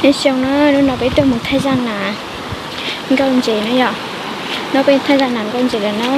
Nyob zoo na, hnub no peb tuaj mus thaij zaj nas nkauj ntses na yom. No peb thaij zaj nas nkauj ntses lawm na.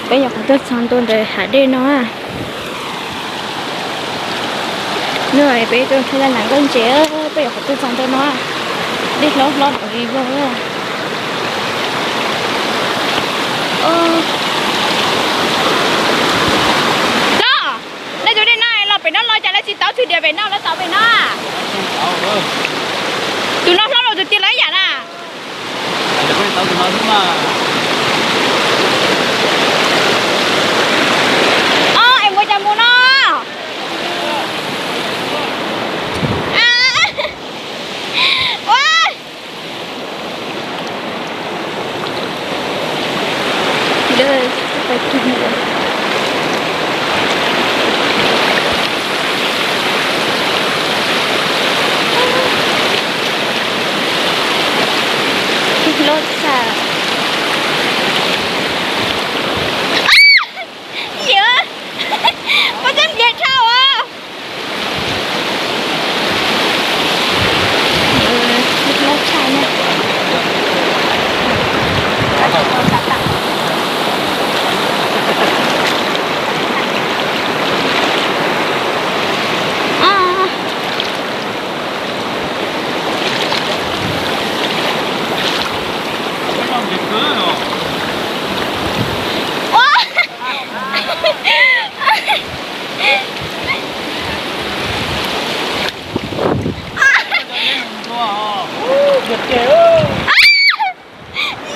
Peb nyuam qhuav tuaj txog ntua ntawm hav dej no. Hnub no peb tuaj thaij zaj nas nkauj ntses, peb nyuam qhuav tuaj txog ntua no. Dej hlob hlob npaum li vog. Los, nej tus dej no los pem no los cas lawv tsis tau txhwm diam pem no, lawv tau pem no. Tus no hlob los tus tiag los ib yam na. Os, es mus cas mus no. Ua, hlob tshaj. Yawg, koj txawj ntiav dhau as. Hlob tshaj na.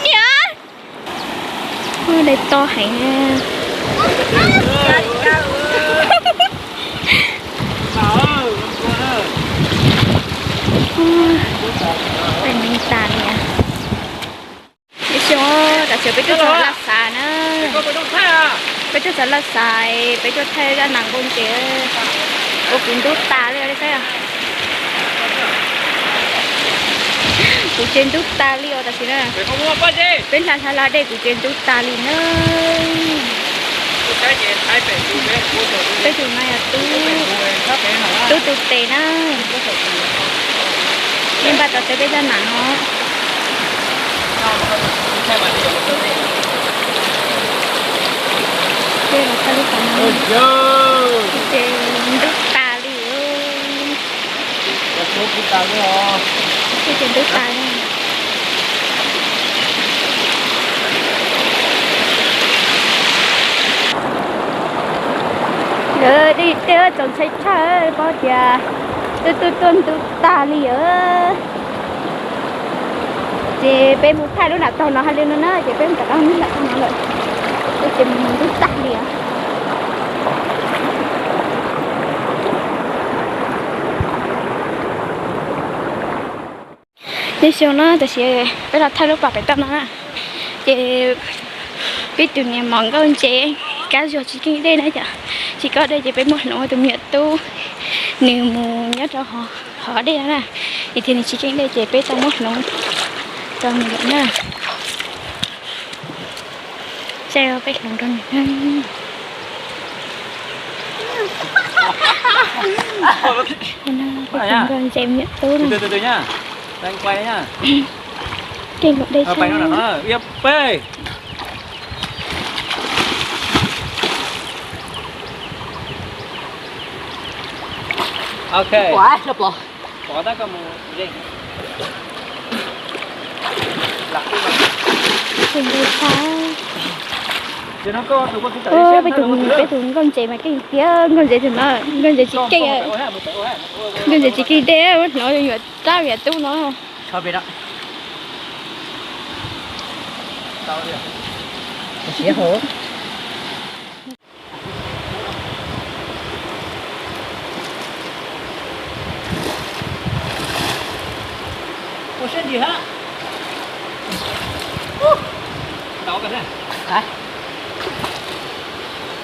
Niam, dej to heev. Peb mus tas li. Ib xyoos, tam sim peb tuaj txog Laj Xas na. Peb tuaj txog Laj Xas, peb tuaj thaij zaj nas nkauj ntses. Ua kuv ntub tas li os, saib. Kuv ces ntub tas li os tam sim na. Peb nrhiav nrhiav hla dej kuv ces ntub tas li na. Peb tus no yog Tub, Tub tus tes na. Yeej npaj tau txawb peb zaj nas no. Peb los txog lub pas no ces ntub tas li. Ces ntub tas li. Dej tej txaus ntshai tshaj, paub tias twb tuaj tuaj ntub tag li os. Ces peb mus thaij lub nram tog no hais li no na, ces peb mus rov qab lub nram tog no lawm. Ces mus ntub tag li os. Nyob zoo na, tam sim peb los thaij lub pas pem toj no na, ces peb tus niam mos nkauj ntses kab zuag tsis keej dej na yom, tsis keej dej ces peb muab hloov tus me nyuam tub, nws mus nyob rau hov dej no na, es thiaj nws tsis keej dej ces peb tau muab hloov rau nws lawm na. Saib peb hloov rau nws na. Peb tus nkauj ntses me nyuam tub na. Keej nkaus dej tshaj. Keej nkaus tshaj. Peb tus, peb tus nkauj ntses mas keej tiag, nkauj ntses tus no, nkauj ntses tsis keej, nkauj ntses tsis keej dej, muab hloov rau me nyuam tub no.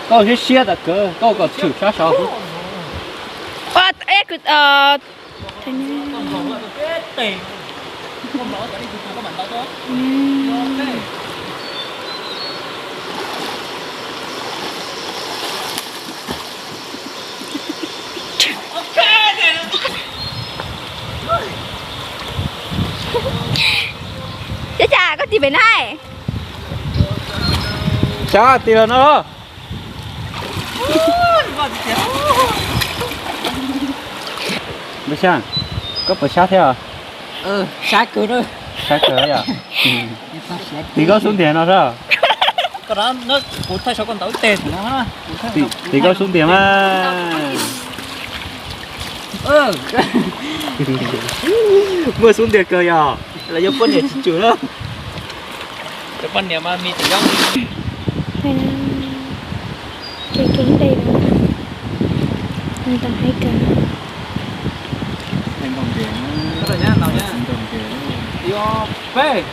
Koj siab siab tas kawg, koj kom tshwm sab saud. Cov cas koj tig pem na? Sab tig los no. Npawg Xya, koj puas sab thiab? Sab kawg, sab kawg yom. Tig koj xub ntiag no sab. Kuv thaij saum koj ntawd teg no. Tig koj xub ntiag mas. Muaj xub ntiag kawg yom, los yog poj niam tsis tsum na. Cov poj niam mas me tsis yob. Kev kev dej no, ntau heev kawg. Peb.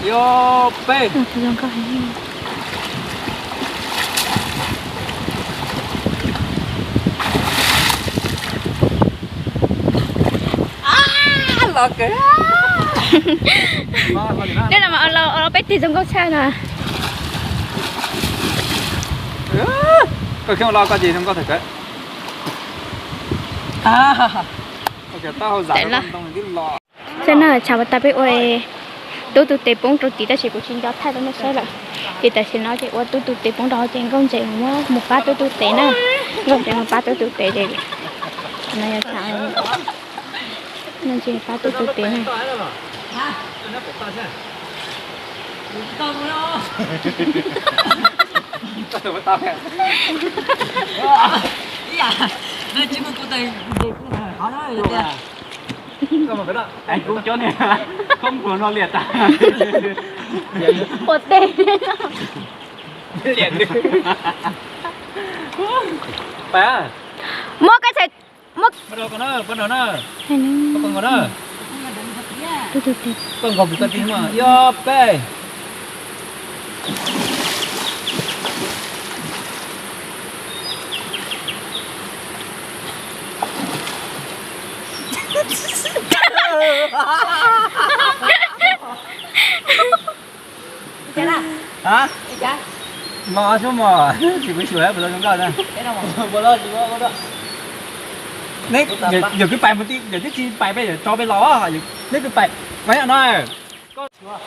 Yog peb. Los kawg. Dej no mas los peb tig zoo nkauj tshaj na. Koj khiab los koj ces zoo nkauj tag kawg. Saib na, tshav tas peb ua tub tug tes poob rau tid tab sis kuv tsis nco thaij rau nej saib lawm. Ces tam sim no ces ua tub tug tes poob rau ces nkauj ntses muab mus pab tub tug tes na. Nkauj ntses mus pab tub tug tes ces no yog tshav no ces pab tub tug tes na. Ua teb. Muab koj txhais, muab. Koj nkaus pem koj tij mas yog peb. Los xwb mas, tsis kuv xyuas puas tau zoo nkauj na. Neb yog kwv pais mus ti, yog twb tsis pais peb yuav tso peb los, neb kwv pais, no.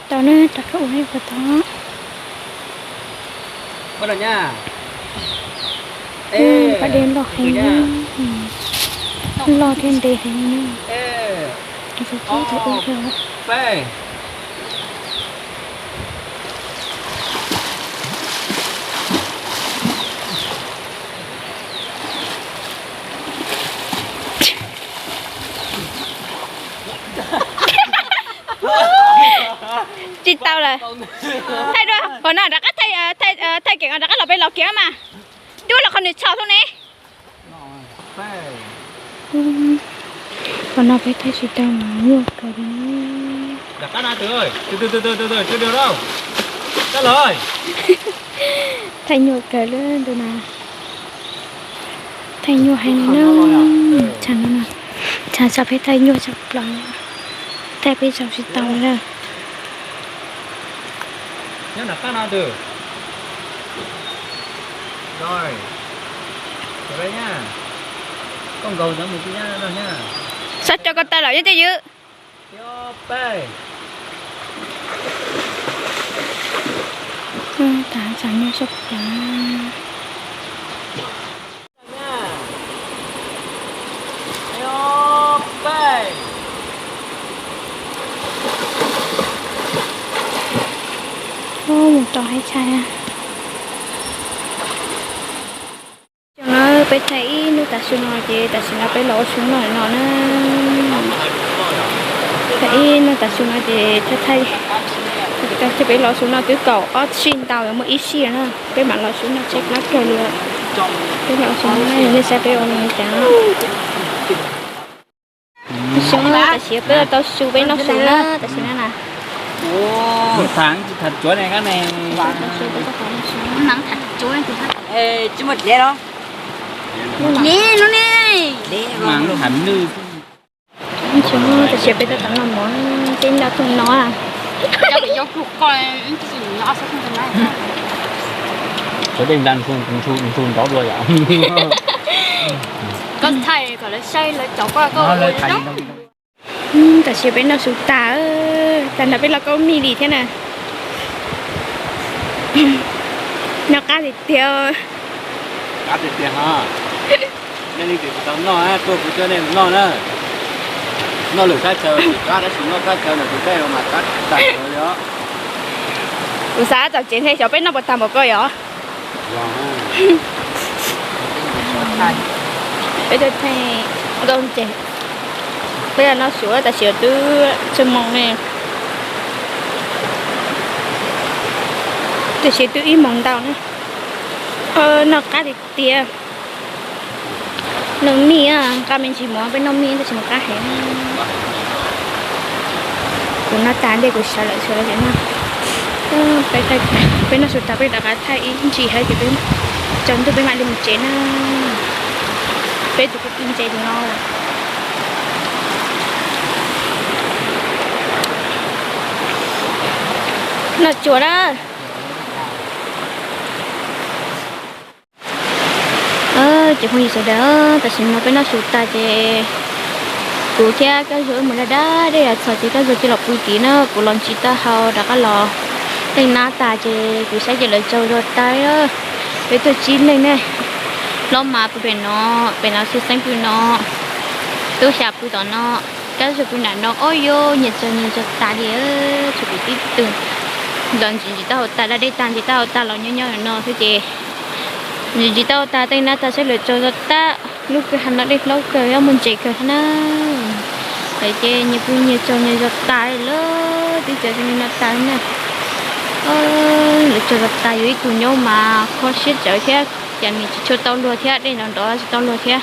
Tau na, rov qab ua ib qho tod. Pas dej loj heev, loj thiab ntev heev na. Tsis tau lawm. Thaij dua, qhov no rov qab thaij, thaij kev rov qab los peb los kiag mas. Dua los qhov nws txhos xwb ne. Qhov no peb thaij tsis tau mas nyuaj kawg li. Thaij nyuaj kawg li ntu no. Thaij nyuaj heev li na. Tshav no, tshav tso peb thaij nyuaj tshaj plaws. Thaij peb zaum tsis tau li lawm. Xav coj ko taw lawm nyob tej ywg. Tas tshav nyuaj tshaj plaws. Mus rau hais tshais. Xyoo no peb thaij ib hnub tav su no ces tam sim no peb los ua su noj no na. Thaij ib hnub tav su no ces thaij, thaij, peb los ua su noj twb kaum ob sij ntau muaj ib sij na, peb mam los su noj tseb plab kawg li. Peb los ua su noj nej saib peb ua li cas. Xyoo no tam sim peb tau su peb noj su na tam sim no na. Thav tsuav ne kab ne. Tam sim peb tau tau noj mov peb noj thooj no. Cov dej nta ntshua nrov dua yom. Koj thaij kom lawv saib lawv caum koj, koj ua zoo. Tam sim peb noj su tas, tag nrho peb los kaub mij li thiab na. Noj qab tiag tiag. Qab tiag tiag ho. Nej leej twg tsis tau noj, tuaj kuv coj nej noj na. Noj lwm thaj chaw tsis qab, tab sis noj thaj chaw ntawm tus dej no mas qab tag li os. Kuv xav txaus cev nthe xyov peb noj puas tag npaum koj yom. Peb tuaj theej ntau ces peb los noj su tam sim twb tsawg moos ne. Tam sim twb ib moos ntau ne. Noj qab tiag tiag. Noj mij, nqa me ntsis mov peb noj mij tab sis mas qab heev. Kuv noj tas ntej kuv sawv lawm sawv lawm ces noj. Peb noj su tas peb rov qab thaij ib ntsis hab ces peb tsaus ntuj peb mam li mus tsev na. Peb tus kwv tij ntse tus no noj tsuag na. Ces phooj ywg sawv daws, tam sim no peb noj su tas ces kuv thiab Kab Zuag wb mus da da dej los txog ces Kab Zuag cia los pw tid na, kuv los ntsis taub hau rov qab los. Tej nab tas ces kuv saib ces lawv tsaug zog tas. Peb tuaj tsib leeg ne, Hlob Mas pw pem no, pem no Xwb Xeeb pw no, Tub Xya pw tom no, Kab Zuag pw nram no. Ob yog nyias tsaug nyias zog tas li, tsuas kuv tib tug los ntsis ntsis taub hau tas, da dej tag ntsis taub hau tag los nyob nyob no xwb ces ntsis ntsis taub hau tag, tej nab tas saib lawv tsaug zog tas. Lub kwj ha no dej hlob kawg, muaj ntses kawg thiab na. Lawv ces nyias pw nyias tsaug nyias zog tas li lawm, twb tsaug zog li no tas na. Lawv tsaug zog tas, yus ib tug nyob mas kho siab tsawv thiab, cas nws tsis tshua tau luag thiab, dej nrov nrov tsis tau luag thiab.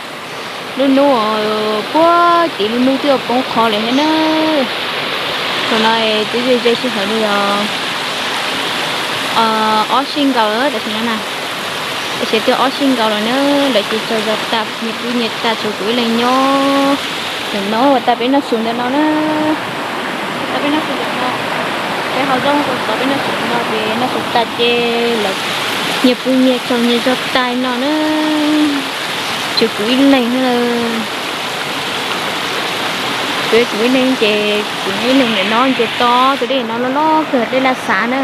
Lub hnub puag tim lub hnub twb yuav poob qho lawm thiab na. Thaum no twb ze ze sij hawm li os ob sij nkaus tam sim no na, tam sim twb ob sij nkaus lawm na. Lawv ces tsaug zog tas, nyias pw nyias tas, tshuav kuv ib leeg nyob ntawm no ua tas peb noj su ntawm no na. Tas peb noj su ntawm no, peb hau zaub rau tod peb noj su ntawm no ces noj su tas ces lawv nyias pw nyias tsaug nyias zog tas no na. Tshuav kuv ib leeg na. Tshuav kuv ib leeg ces kuv nyob ib leeg ntawm no ces tos tus dej no loj loj kawg, dej laj xav na.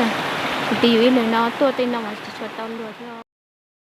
Kuv tig yus ib leeg no tuaj tej no mas tsis tshua tau luag thiab.